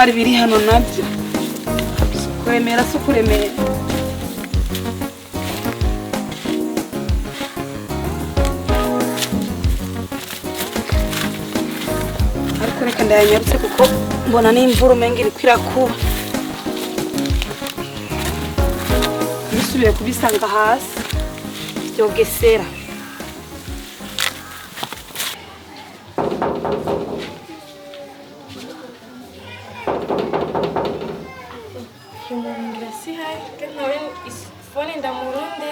Ibitafari biri hano nabyo si ukuremera, si ukuremera. Ariko reka ndayanyarutse kuko mbona n'imvura umenga iriko irakuba, bisubiye kubisanga hasi vyogesera. Kimungira sihari nkawe fone ndamurunde.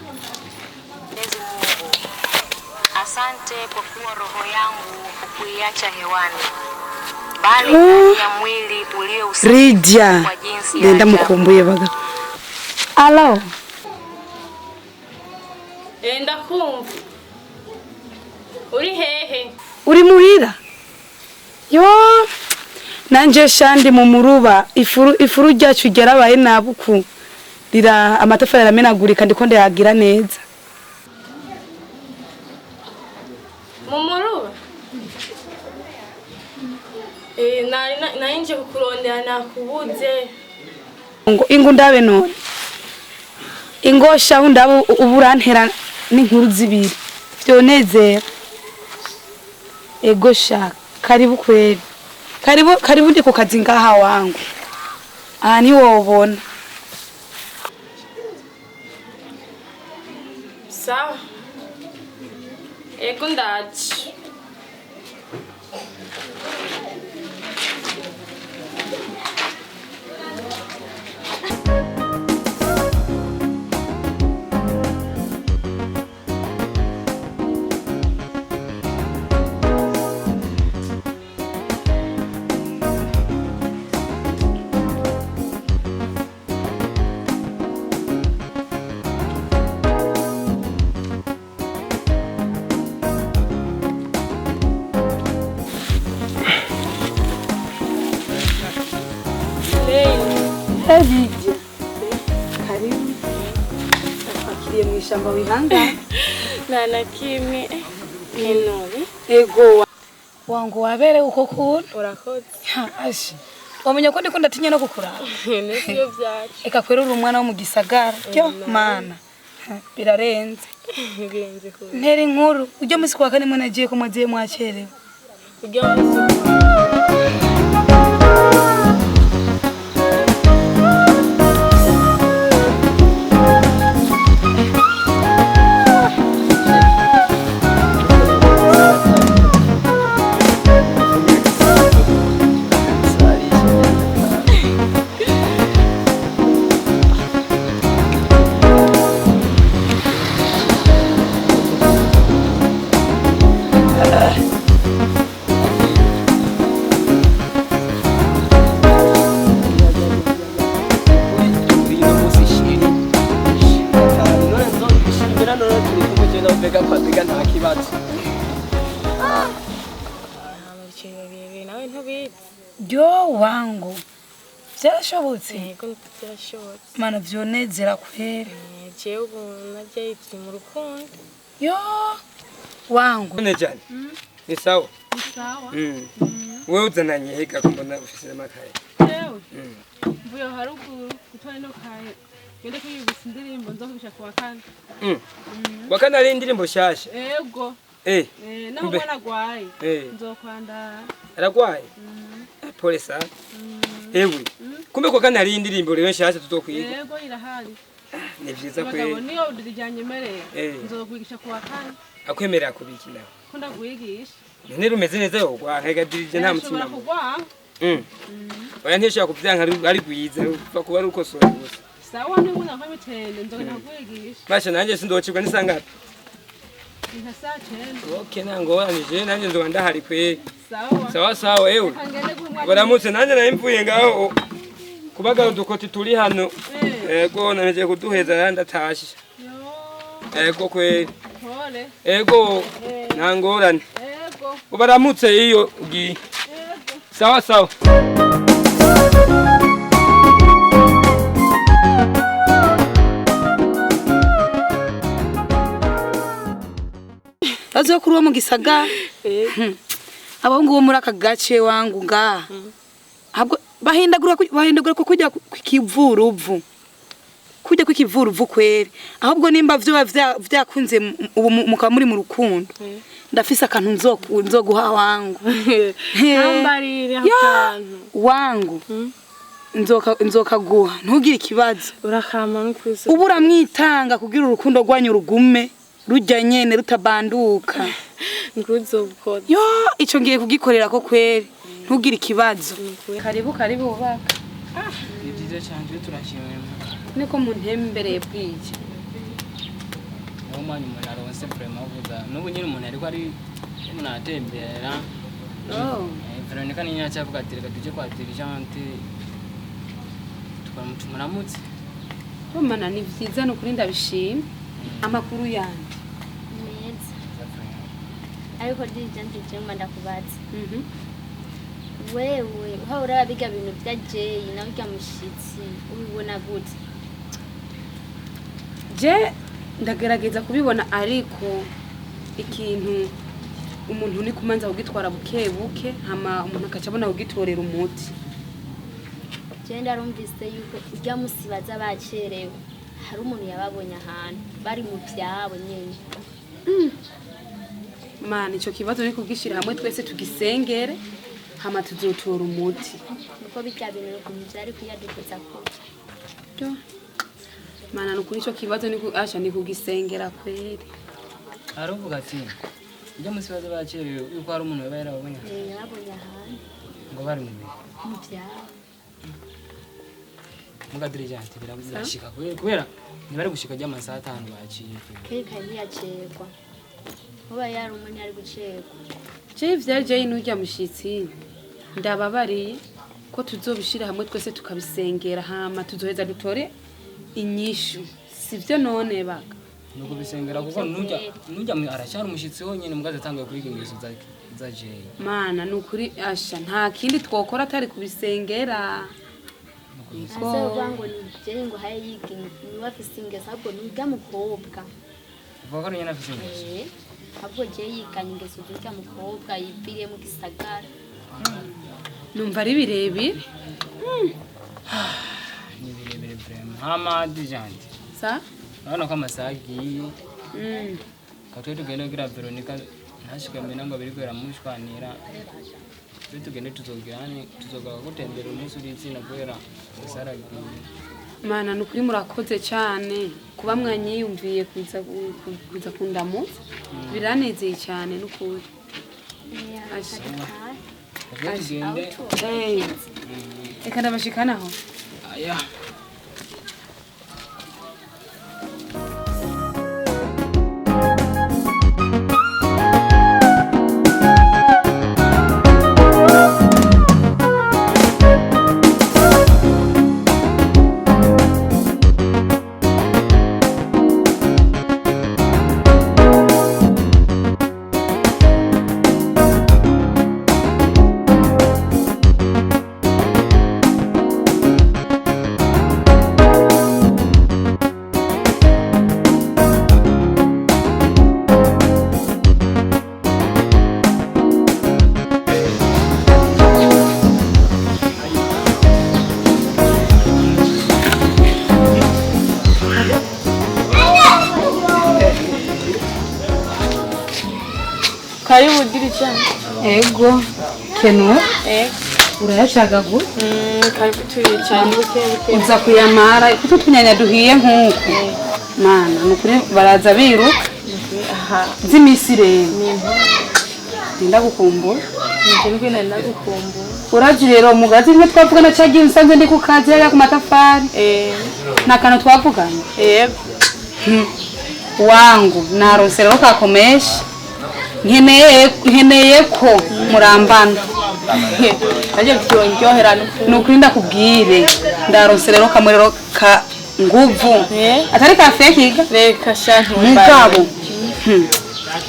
Mwenyezi Mungu, asante kwa kuwa roho yangu hukuiacha hewani, bali ndani ya mwili ulio Rijya kwa jinsi ya genda ajabu. Mukumbuye baga alo. Eh, ndakumva. Uri hehe? Uri muhira? Yo, nanje shandi mu muruba. Ifuru ryacu ryarabaye nabi uku, rira amatafari aramenagurika, ndiko ndayagira neza. Mu muruba? Eh, nari nje kukurondera nakubuze. Ngo ingu ndabe none, ingosha aho ndabe ubu urantera n'inkuru zibiri vyonezera. Ego sha, karibu kweli, karibu karibu, ndi ku kazi ngaha wangu, aha ntiwobona. Sawa. Ego, ndaje. Hebijya, karibu, twakiriye mu ishyamba, wihangane. Nta na kimwe. Ninobe. Ego wangu, waberewe uko kuntu. Urakoze. Ashe, wamenya ko ndiko ndatinya no kukuraba. Nibyo byacu. Eka kwera uri umwana wo mu gisagara ryo mana. Ha, birarenze. Birenze kure. Ntera inkuru, ujya musi kwa kane mwe nagiye ko mwagiye mwakerewe. Ujya munsi. Uyu munsi shiri none nzobishimira, none turi kumwe je nawe, mbega kwa mbega nta kibazo. Ibiciro birebire nawe ntubizi. Ryo wangu, byarashobotse? Yego, byarashobotse. Mana, vyonezera kwera. Eh, jewe ubu najyayo turi mu rukundo. Yo wangu. None jane ni sawa? Sawa. Wewe uzananye hega ko mbona ufise amakaye? Jewe mvuye haruguru gutora ino kaye, ngende kwiyibutsa indirimbo nzokwigisha kuwa kane. Wa kane ari indirimbo shasha? Ego. Eh. Eh, naho Mbe. umwana agwaye Eh. nzokwandara. Aragwaye? Pole sana. Ewe, kumbe kwa kane hari indirimbo rero nshasha tuzokwiga? Ego, irahari. Ni vyiza Abagabo kweli. niyo ryanyemerera Eh. nzokwigisha kuwa kane. Akwemerera kubiki nawe? Ko ndagwigisha. None rumeze neza yogwa nkega dirije nta mutima Nshobora mubi. kugwanga. Oya, ntishobora kuvyanka, ari rwiza upfa kuba ari ukosora gusa. Sawa, niba unakwa mitende nzogenda kukwigisha. Basha, nanjye sindocibwa n'isangapi? Ni nka saa 9. Okay, ntangoranije, nanjye nzoba ndahari kweli. Sawa. Sawa sawa, ewe. Reka ngende guha umwana. Baramutse, nanjye nari mvuye ngaho kubagara udukoti turi hano. Eh. Ego, nameje kuduheza nandi ndatashe. Yo. Ego kweli. Pole. Ego, nta ngorane. Ego. Ubaramutse iyo ugiye. Ego. Sawa sawa. Urazi ko kuri uwo mu gisagara abahungu bo muri aka gace wangu ngaha ahubwo bahindagura ku kujya kw'ikivuruvu, kujya kw'ikivuruvu kweri. Ahubwo nimba vyoba vyakunze ubu mukaba muri mu rukundo, ndafise akantu nzoguha wangu. Ntambarire ako Ya, kantu. Wangu nzokaguha, ntugire ikibazo. Urakama n'ukuri. Ubu uramwitanga kugira urukundo rwanyu rugume rujya nyene rutabanduka. Nkuruzobukora. Yo, ico ngiye kugikorera ko kweri, ntugire ikibazo. Karibu karibu baka. Ni byiza cyane, twe turashimira. Niko muntembereye bwije? Niwo mwanya umuntu aronse vraiment uvuga n'ubu nyine umuntu ariko ari umuntu aratembera. Oh. Veronica ni nyine acavuga ati reka tujye kwa dirigente tumuramutse. Mana, ni vyiza nukuri, ndabishima. Amakuru yanje? Meza. Ariko dirigente, jemwe ndakubaza. Wewe uha uraba biga bintu bya Jay nawe urya mushitsi, ubibona gute? Je ndagerageza kubibona, ariko ikintu umuntu ni kumanza kugitwara buke buke, hama umuntu akaca abona kugitorera umuti. Je ndarumvise yuko urya musi baza bacerewe hari umuntu yababonye ahantu bari mu vyabo nyene. Mana, ico kibazo ni kugishira hamwe twese tugisengere, hama tuzotora umuti. Nuko birya bintu ukuntu vyari kuyadukuza kure. Yo. Mana, nukuri ico kibazo ni asha ni kugisengera kweri. Aravuga ati ujya munsi baza bacerewe yuko hari umuntu yaba yarababonye. Eh, yababonye ahantu. Ngo bari mu bihe mu vyabo. Muga dirigente, birashika kubera ntibari gushika ry'amasaha 5 baciye. Kereka ntiyacerwa, uba yari umwe ntiyari gucerwa. Je ivya Jay n'urya mushitsi ndababariye ko tuzobishira hamwe twese tukabisengera, hama tuzoheza dutore inyishu, sivyo none baka? Nuko bisengera kuko nujya aracyari umushyitsi wonyine mugaze atanguye kwiga ingeso za Jay. Mana, nukuri asha nta kindi twokora atari kubisengera. Ase uvuga ngo ni Jay ngo haye yiga niwe afise ingeso, ahubwo ni urya mukobwa. Uvuga ko ari nyine afise ingeso? Eh, ahubwo Jay yiganye ingeso z'urya mukobwa yiviriye mu gisagara. Numva ari birebire. Ni birebire vraiment. Hama dirigente, sa urabona ko amasaha agiye. Katwe tugende kugira Veronica ntashike mbere ngo biriko biramushwanira. Twe tugende, tuzogirane tuzogaruka gutembera umunsi uri itsinda kubera amasaha aragiye. Mana, nukuri murakoze cyane kuba mwanyiyumviye kuza kundamutsa, biranezeye cyane nukuri. Asha. Katwe tugende. Hey. Reka ndabashikanaho. Aya. Karibu dirigente. Ego kenu. Ego. Urayacagagura? Karibu, turicaye buke buke. Uza kuyamara kuko utunyanya duhiye nk'uku, mana, nukuri baraza biruka. Aha. Z'imisi rero nindagukumbura. Nje nukuri nari nagukumbuye. Urazi rero mugazi rimwe twavugana cagiye nsanze ndi ku kazi hariya ku matafari. Eh. Nta kantu twavuganye? Yego. Wangu, narose rero kakomesha, nkeneye ko murambana. Nanjye byongerera nukuri. Nukuri ndakubwire, ndarose rero kamwe rero ka nguvu. Eh. Atari ka fekiga. Reka sha, Mugabo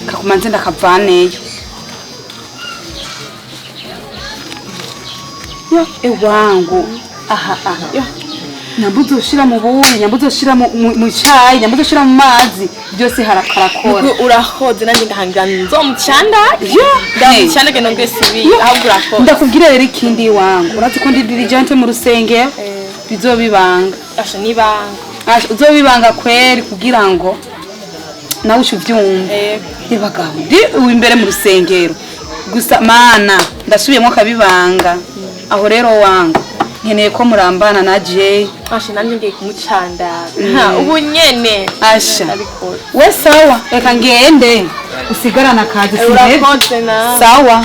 kakumanze ndakavaneyo yo ewangu aha aha yo. Nyamba uzoshira mu buyi, nyamba uzoshira mu cayi, nyamba uzoshira mu mazi, byose harakarakora. Urakoze nanjye ndahangira nzomucanda. Ndamucanda nongere sibi ahubwo urakoze. Ndakubwira rero ikindi wangu, urazi ko ndi diligente mu rusengero, bizobibanga. Asha nibanga. Asha uzobibanga kweri kugira ngo nawe uvyumve. Ebagabo ndi imbere mu rusengero gusa mana ndasubiyemo kabibanga. Aho rero wangu nkeneye ko murambana na Jay. Asha nanjye ngiye kumucanda. Ubu nyene. Asha we sawa, reka ngende usigarana kazi. Urakoze na. Sawa.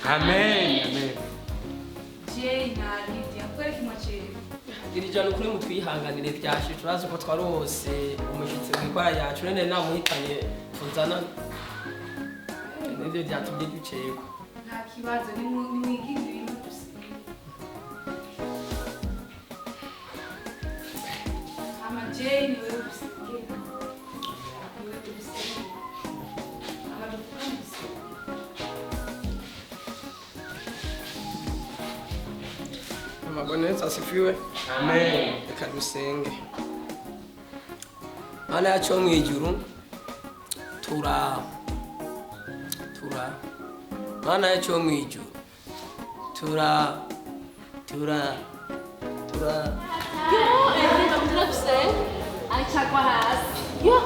Amen. Amen. Jay na Lydia kwereka imwakire. Iri jana kuri mutwihanganire byashe turazi ko twarose umushitsi mwikora yacu nene namuhitanye tuzana nivyo byatumye ducekwa. Nta kibazo nimwigire ibintu gusa. Ama Jay ni wewe usenge. Ni wewe usenge. Ama dukane. Bwana Yesu asifiwe. Amen. Reka dusenge. Mana yacu yo mwijuru tura Mana yacu yo mwijuru tura tura tura Achagwa hasi. Yo,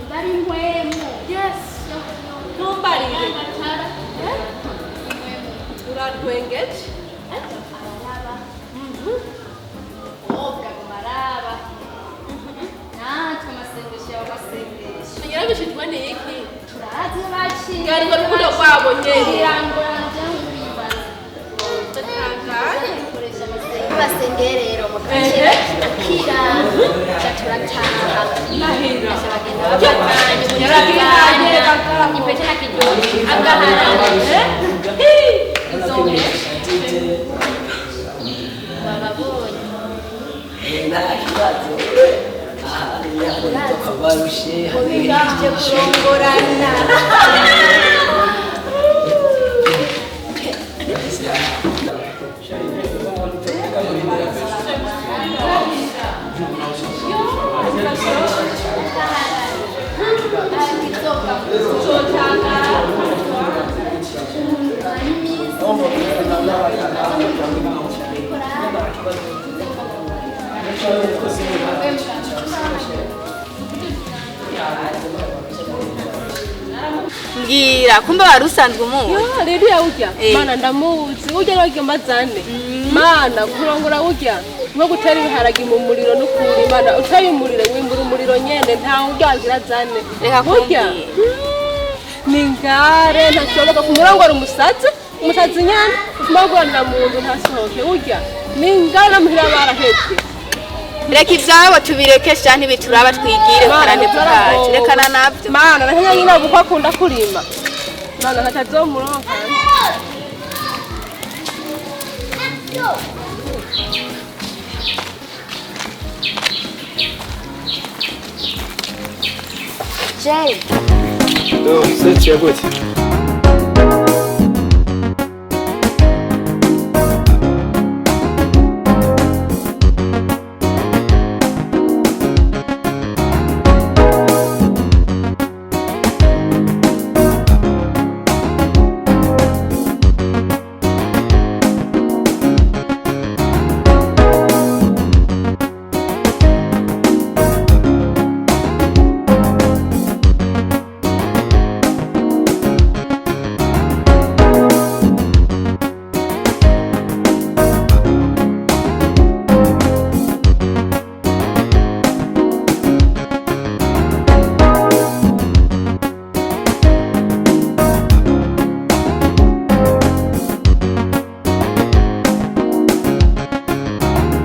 bari ngwemo. Yes. Ntumbarire. Uratwengeje? Araraba. Obwa kumaraba. Natwe amasengesho yawe amasengesho. Nyarabishijwe n'iki? Turazi baciye. Ngari urukundo rwabo nyene. Irangurana nk'imbaza. Ndatangaye. Koresha amasengesho. Basengerero mu kace. Akira. Turataha. Ndahira. Bagenda babatanye. Yarabihanye. Ipete na kidogo. Agahara. Bababonye. Nta kibazo. Barushe Ubigije kurongorana. Mbwira kumbe wari usanzwe umuzi. Yo, rero urya. Mana ndamuzi. Urya rero mazane. Mana kurongora urya. Nko gutera ibiharage mu muriro no kuri mana utaye umuriro wimbura umuriro nyene nta urya agira zane. Reka Urya. kumbwira. Ni ngare ntashoboka kumurongora umusazi. Umusazi nyene kumugorana mu nzu ntasohoke urya. Ni ngare muhira barahevye. Reka ivyabo tubireke sha ntibituraba twigire karande tukaje. Rekana navyo. Mana nakanya nyina uko akunda kurima. Mana ntazomuronka. Jay. No, setse gute.